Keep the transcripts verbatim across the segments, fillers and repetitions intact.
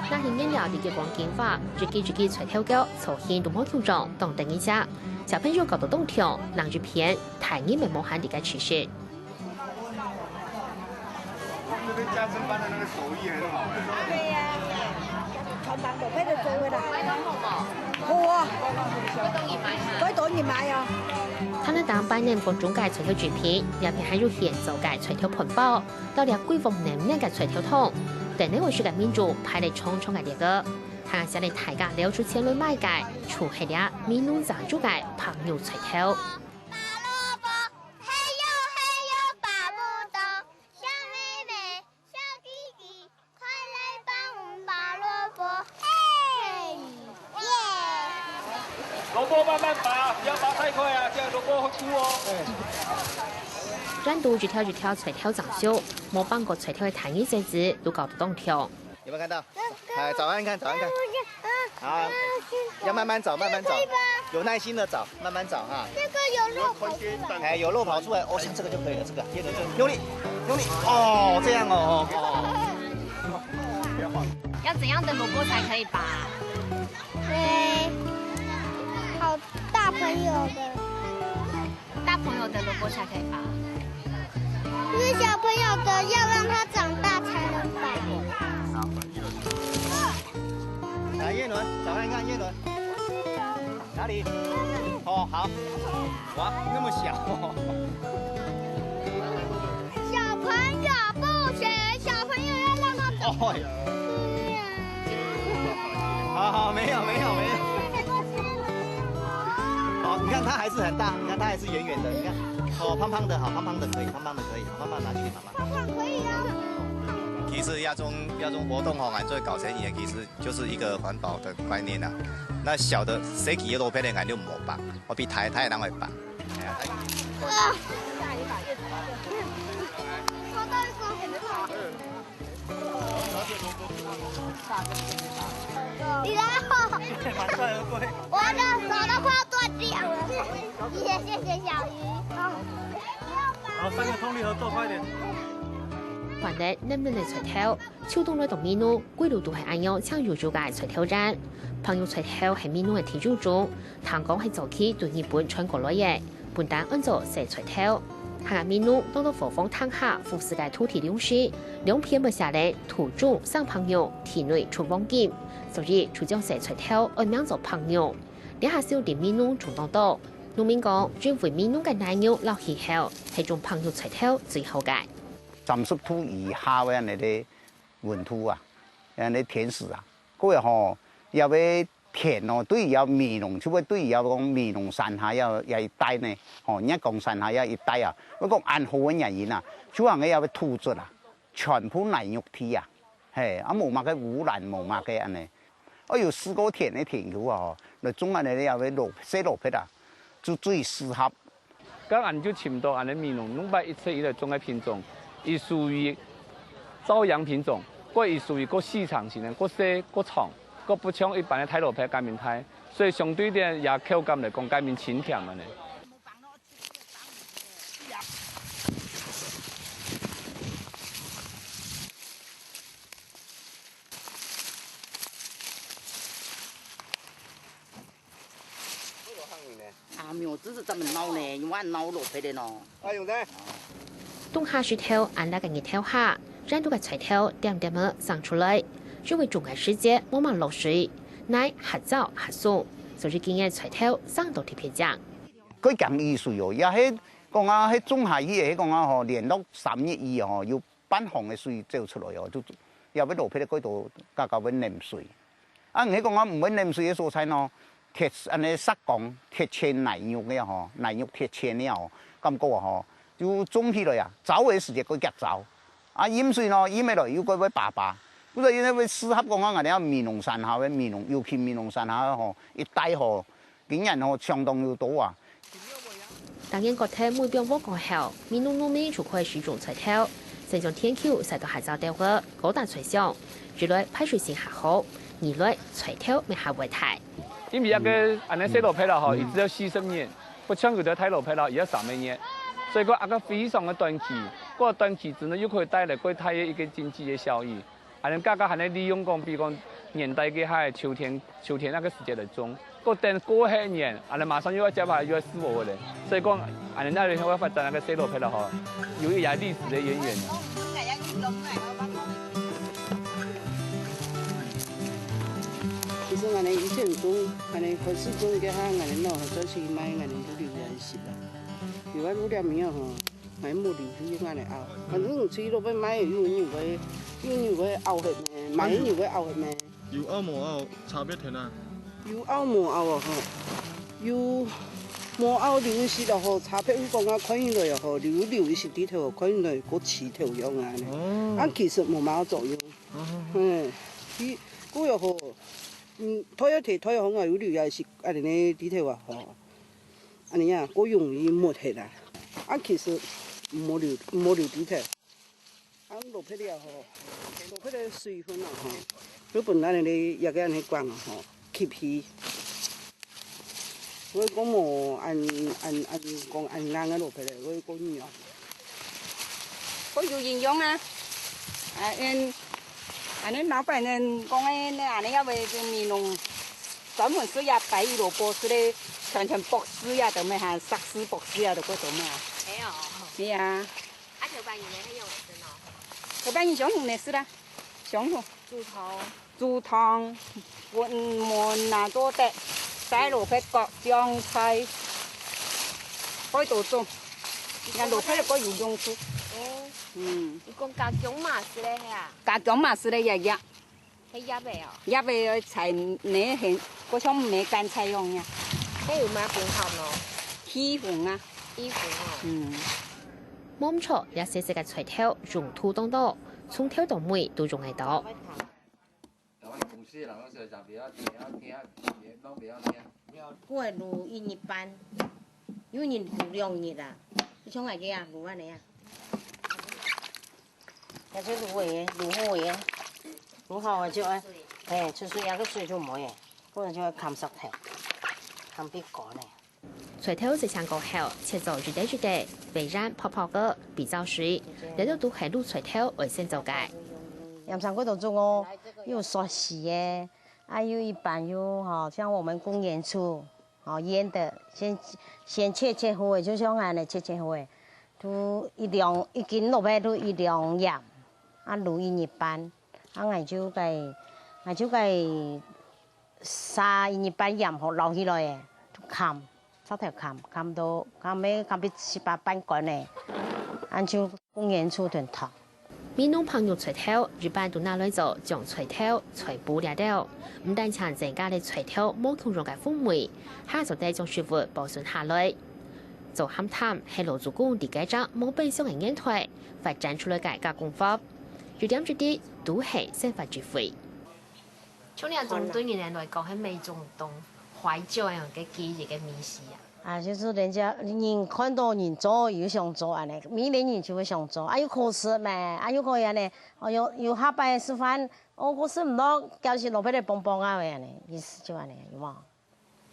拿起原料个激光金花，一支一支菜頭鉸，造型都無共樣，當得人惜。小朋友搞到當暢，另一片，大人乜無閒理解其實。那边加生班的那个手艺很好哎。对呀，全班都配得做味啦。好啊，再多人买啊。他們當擺能各種个菜頭製品，這片還有現做个菜頭飯包，到這規鑊淰淰个菜頭湯，等等會食个民眾排了長長个列个。 還寫得大家蹽出錢來買个，就係這美濃正宗个白肉菜頭。白蘿蔔，嘿喲嘿喲白牡丹，小妹妹，小弟弟，快來幫我拔蘿蔔，嘿，耶！蘿蔔慢慢拔，不要拔太快啊，這樣蘿蔔會枯哦。轉到一條一條菜頭正熟，無放過菜頭个大人細子都搞到當暢。 有沒有看到？哎，找看看，找看看。好，要慢慢找，慢慢找，有耐心的找，慢慢找哈。这个有肉跑出来。哎，有肉跑出来，哦，像这个就可以了，这个，这个，这个，用力，用力，哦，这样哦，哦，哦。要怎样的萝卜才可以拔？哎，好大朋友的。 大朋友的萝卜才可以拔。是小朋友的，要让他长大才能拔。来，叶伦，找看看叶伦。哪里？哦，好。哇，那么小、哦。小朋友不行，小朋友要让他长。哦，对呀。好好，没有没有没有。好，你看它还是很大，你看它还是圆圆的，你看，哦，胖胖的，好，胖胖的可以，胖胖的可以，好，胖胖拿去，妈妈。胖胖可以啊。其實這種這種活動吼，𠊎做搞生意个，其實就是一個環保的概念啊。那小的，細支个蘿蔔仔，𠊎就無拔，𠊎比大大人會拔。哎呀，你来哦，我的手都快要断掉了。谢谢谢谢小鱼。好，三个通力合作，快点。還得嫩嫩个菜頭，秋冬來到美濃，歸路都係恁樣青油油个菜頭罨。白肉菜頭係美濃个特有種，聽講係早期對日本傳過來个，本旦安做洗菜頭。客家美濃當多伙房廳下服侍个土地良心，兩片乜寫等土種生白肉，地內出黃金，所以就將洗菜頭安名做白肉。這下少在美濃種當多。 農民講，因為美濃个泥肉摎氣候，係種白肉菜頭最好个。三十度以下个恁呢个溫度啊，恁呢天時啊，過後吼，這个田哦，對這美濃，就會對這講美濃山下這這一帶呢，吼，月光山下這一帶啊，會講恁好个原因啊，就恁个這个土質啊，全部泥肉地啊。 嘿，啊無麼个污染，無麼个恁呢。愛有四個田个田坵啊，吼，來種恁呢个蘿細蘿蔔啊，就最適合。該恁就尋到恁呢美濃農會一直以來種个品種，佢屬於朝陽品種，過佢屬於過細長型个，過細過長，過不像一般个大蘿蔔該面大，所以相對點也口感來講該面清甜恁呢。 啊，没有，这是专门捞呢，因为捞萝卜的喏。啊，用的。冬下時頭，恁熱个日頭下，罨肚个菜頭點點仔生出來，因為種个時節無麼落水，泥較燥較鬆，所以今年菜頭生到特別靚。該講雨水哦，也係講啊，係種下去个，係講啊吼，連落三日雨吼，有半項个水走出來哦，就也會蘿蔔个過多，較較會黏水。 啊，你講啊，毋會黏水个所在喏，鐵恁呢石崗，鐵籤泥肉个吼，泥肉鐵籤个吼，感覺吼，就種起來啊，燥个時節過遽燥。啊，淹水喏，淹下來又過會巴巴。故所因為適合講啊，𠊎兜美濃山下个美濃，尤其美濃山下个吼，一帶吼，今年吼相當有多啊。 逐年割忒每枋禾過後，美濃農民就開始種菜頭，先將田坵曬到較燥兜仔，高搭菜箱，一來排水性較好，二來菜頭乜較會大。因為這个恁呢細蘿蔔啦吼，佢只要四十日，不像有个大蘿蔔啦，佢要三個月，所以講這个非常个短期，過短期之內又可以帶來過大个一个經濟个效益。恁樣家家還係利用講，比如講年底个下秋天，秋天那個時節來種，過等過後一年，恁樣馬上又要接下來又要收禾个咧。所以講，恁樣那裡會發展那個西羅皮了吼，有一個歷史的淵源。其實俺們以前種，俺們開始種个下，俺們喏，專去賣俺們屋裡人食啦。有啊，屋裡面吼， 買無留去，恁樣拗。反正你去路邊買，有人會，有人會拗忒咩？買有人會拗忒咩？有拗無拗，差別在哪？有拗無拗啊吼，有無拗留一息啊吼，差別有講啊，看起來啊吼，留留一息裡頭，看起來過刺頭樣啊呢。哦。啊，其實無麼个作用。哦。嗯，佢，佢啊吼，嗯，退一退，退好啊，有留也是恁樣呢，裡頭啊吼。 恁樣啊，過容易沒忒啊。啊，其實無留，無留裡頭。啊，蘿蔔了吼，蘿蔔个水分啊吼，就分恁樣个，也个恁樣管啊吼，吸氣。我講無恁，恁，恁講恁硬个蘿蔔咧，我講軟啊。 好有營養啊。啊，因，恁樣老闆娘講个，恁樣也會美濃專門係也白蘿蔔，係咧全全博士呀，都咩哈，碩士博士呀，都過多咩啊？沒有。對啊。啊，頭擺人呢，係用來食哦？頭擺人想用來食啦，想用。煮湯。 煮湯，搵燜啊做得，洗蘿蔔角、醬菜，好多種。你看蘿蔔个有用處。哦。嗯。你講加薑嘛係咧，係啊？加薑嘛係咧，也也。係醃个哦。醃个菜呢，很，好像梅干菜樣呀。該有麼个功效呢？祛風啊。祛風哦。嗯。 無毋著，這細細个菜頭用途當多，從頭到尾都用得到。過滷一日半，有人滷兩日啊，就像𠊎這啊，滷恁呢啊。這就滷个，滷好个，滷好个就愛，嘿，出水啊，該水就無个，不然就愛砍石頭，砍畀乾个。 菜頭洗淨過後，切做一垤一垤，煨軟泡泡个，比較水，這兜都係滷菜頭愛先做个。鹽生過多種哦，有熟食个，啊，有一般有吼，像我們公園處，吼，醃的，先，先切切好个，就像恁呢切切好个，都一兩，一斤落去都一兩鹽，啊，滷一日半，啊，𠊎就該，𠊎就該 撒一日半鹽好撈起來个，就砍，石頭砍，砍到，砍个，砍到七八半乾个，恁就公園處同糖。美濃朋友菜頭，一般都拿來做醬菜頭、菜脯這兜，毋單淨增加了菜頭無共樣个風味，還做得將食物保存下來。做鹹淡係老祖公在該隻無變相个年代發展出來个加工法，一點一滴都係生活智慧。 像這種對你來講，係一種當懷舊个記憶个味緒啊。啊，就係人家，人看到人做，又想做恁呢，每個人就會想做，啊，又好食嘛，啊，又可以恁呢，哦，有，有下擺食飯，哦，好食毋落，叫佢落去來幫幫啊，恁呢，意思就恁呢，有無？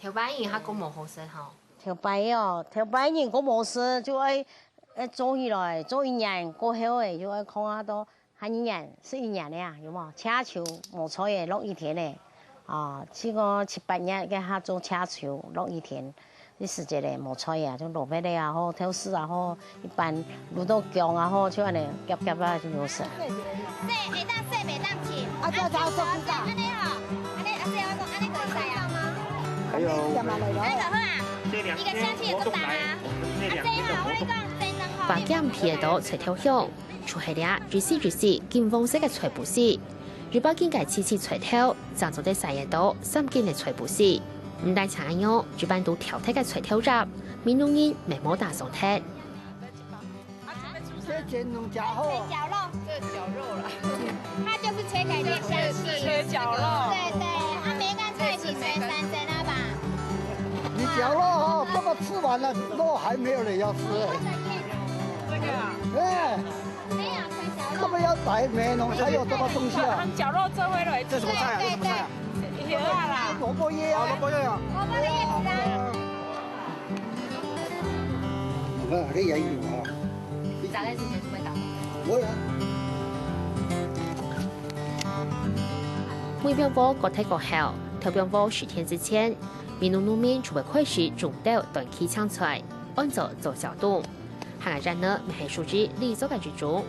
頭擺人還講無好食吼。頭擺哦，頭擺人講無食，就愛，愛做起來，做一年過後誒，就愛看下到 下一年，十一年个啊，有無？車手無菜个，落雨天个。哦，試過七八月个下做車手，落雨天，這時節个無菜啊，就蘿蔔个啊好，豆豉啊好，一般滷到薑啊好，就恁呢夾夾啊就有食。洗會當洗袂當洗。啊，這才做得到。按呢吼，按呢啊，洗我講按呢可以使啊。還有。按呢就好啊，一個星期就做得啊。啊，洗吼，我跟你講，洗兩吼。發鹹皮个到菜頭香。 就係這一絲一絲金黃色个菜脯絲，一百斤个青青菜頭，正做得使得到三斤个菜脯絲。毋單淨恁樣，一般都挑忒个菜頭葉，美濃人乜無打爽忒。這煎籠較好。切絞肉。這絞肉啦。它就是切開一點像切，切絞肉。對，對，啊，梅干菜其實三層了吧？你絞肉哦，這個吃完了，肉還沒有人要吃。這個啊。哎。 這個要擺美濃才有這個東西啊。他們絞肉做伙來吃。這什麼菜啊？這什麼菜啊？對，對，對。葉啊啦。蘿蔔葉啊。哦，蘿蔔葉啊。蘿蔔的葉子啊。我看這也有啊。你炸的時間是會打。我有啊。尾迸禾割忒過後，頭迸禾十天之前，美濃農民就會開始種豆、斷期青菜，安做做小冬。客家菸仔乜係屬於犁作个一種。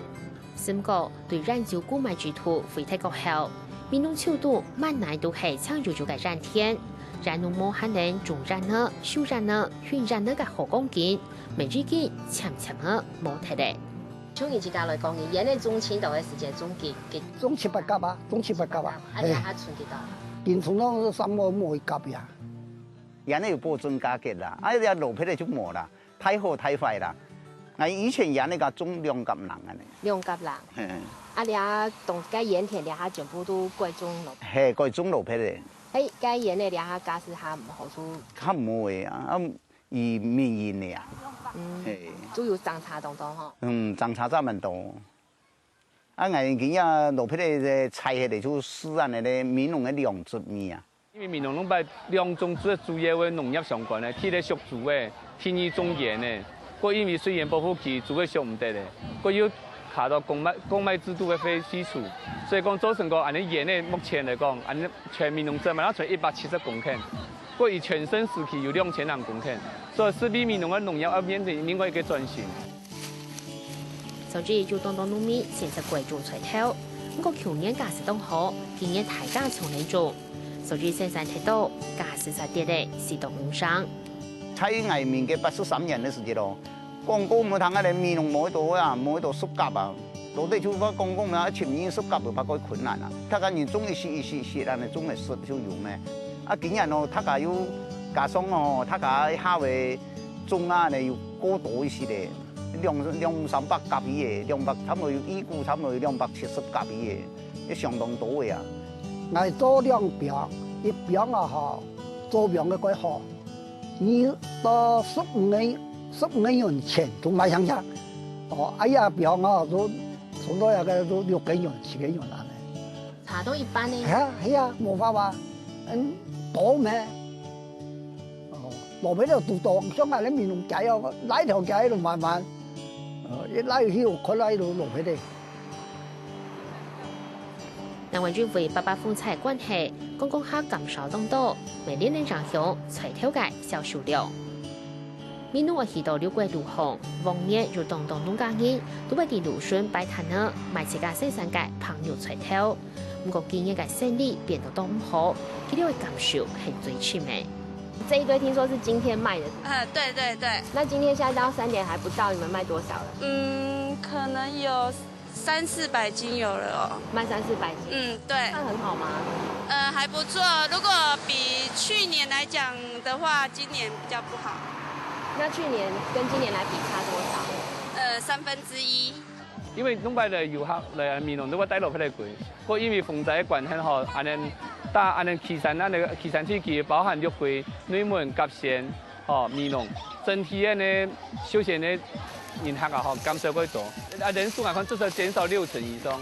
毋過，對菸油購買制度廢忒過後，美濃秋冬滿哪都係青油油个菸田，菸農無閒等種菸仔、收菸仔、運菸仔个好光景，乜已經漸漸仔無忒咧。 像你自家來講，你菸仔種盡多个時節，種幾，幾，種七八甲啊，種七八甲啊。啊，你還賰幾多？今賰到三五毛一甲呀。菸仔有保證價格啦，啊，這蘿蔔仔就無啦，太好太壞啦。𠊎以前菸仔該種兩甲零恁仔。兩甲零。嘿。啊，這當該菸田這下全部都改種蘿蔔。嘿，改種蘿蔔仔。哎，該菸仔這下價數較毋好，就較無个啊，啊， 以民營个啊。嗯，嘿。就有爭差當多吼。嗯，爭差差蠻多。啊，𠊎今日蘿蔔仔採下來就係恁仔咧，美濃个兩隻米啊。因為美濃龍擺兩種主，主要个農業相關个，第一畜豬个，第二種菸仔。過因為水源保護區，豬仔畜毋得咧，過又卡到公賣，公賣制度个廢，廢除，所以講造成講恁仔菸仔目前來講，恁仔全美濃鎮嘛，要存一百七十公頃。 過佢全盛時期有兩千零公頃，所以係美濃个農業愛面臨另外一個轉型。所以有當多農民選擇改種菜頭，毋過舊年價數當好，今年大家搶來種，所以生產忒多，價數煞跌咧四到五成。在𠊎民國八十三年个時節咯， 講過毋好聽个咧，美濃無幾多啊，無幾多收割啊。到底就話講講啦，尋人收割就較過困難啊。大家人種一息一息一息，恁仔種个食就有咩？啊，今年哦，大家又加上哦，大家一下个種啊，呢又過多一息咧，兩，兩三百甲去个，兩百，差毋多有預估，差毋多有兩百七十甲去个，也相當多个啊。𠊎做兩枋，一枋啊吼，做枋个蓋好。 二到十五个，十五个銀錢都買上下。哦，哎呀，比方啊，都，差不多大概都六个銀、七个银恁仔。差到一半呢。係啊，係啊，無法啊，嗯，多咩？哦，蘿蔔仔都多，像𠊎這美濃街哦，哪條街都滿滿，哦，一拉去，看哪都蘿蔔仔。 另外因為八八風災關係，觀光客減少當多，乜連連影響菜頭个銷售量。美濃愛去到六月路項，往年有當多農家人都會在路脣擺攤仔，賣自家生產个爿肉菜頭。毋過今年个生理變到當毋好，佢兜个感受係最深个。這一堆聽說是今天賣的，是嗎？呃，對，對，對。那今天現在到三點還不到，你們賣多少了？嗯，可能有三四百斤有了哦。賣三四百斤？嗯，對。算很好嗎？呃，還不錯。如果比去年來講的話，今年比較不好。那去年跟今年來比差多少？呃，三分之一。因為兩擺个遊客來美濃，都會帶蘿蔔來歸，過因為風災个關係吼，恁仔，大恁仔旗山，恁仔旗山地區包含六龜、內門、甲仙、 吼，美濃，整體个呢，休閒个人客啊，吼，減少過多，啊，人數啊，看至少減少六成以上。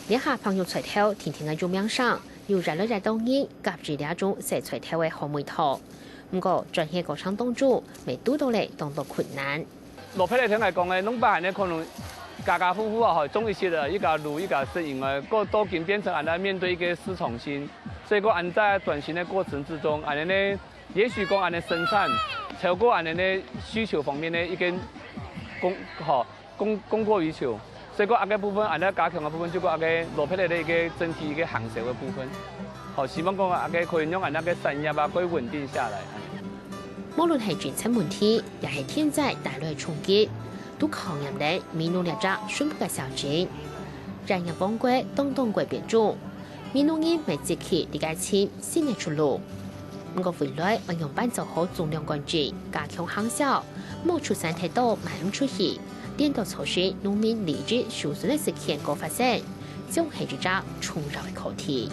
這下爿肉菜頭定定个有名聲，有越來越多人合意這種洗菜頭个好味道。毋過，轉型過程當中，乜堵到咧當多困難。蘿蔔仔聽𠊎講个，兩擺恁仔可能家家戶戶啊，吼，種一息仔，一家滷一家食以外，過到今變成恁仔面對一個市場性，所以講恁在轉型个過程之中，恁仔呢， 也許講恁仔生產超過恁仔个需求方面个一個供，吼，供，供過於求。所以講，恁个部分，恁仔加強个部分，就講恁个蘿蔔仔个一個整體一個行銷个部分。好，希望講恁个可以讓恁个產業啊，可以穩定下來。無論係政策問題，也係天災帶來衝擊，都考驗等美濃這隻淳樸个小鎮。產業王國當當過變種， 美濃人乜積極在該尋新个出路。毋過未來愛仰般做好總量管制，加強行銷，莫出產忒多賣毋出去，顛倒造成農民利益受損个事件過發生，將係一隻重要个課題。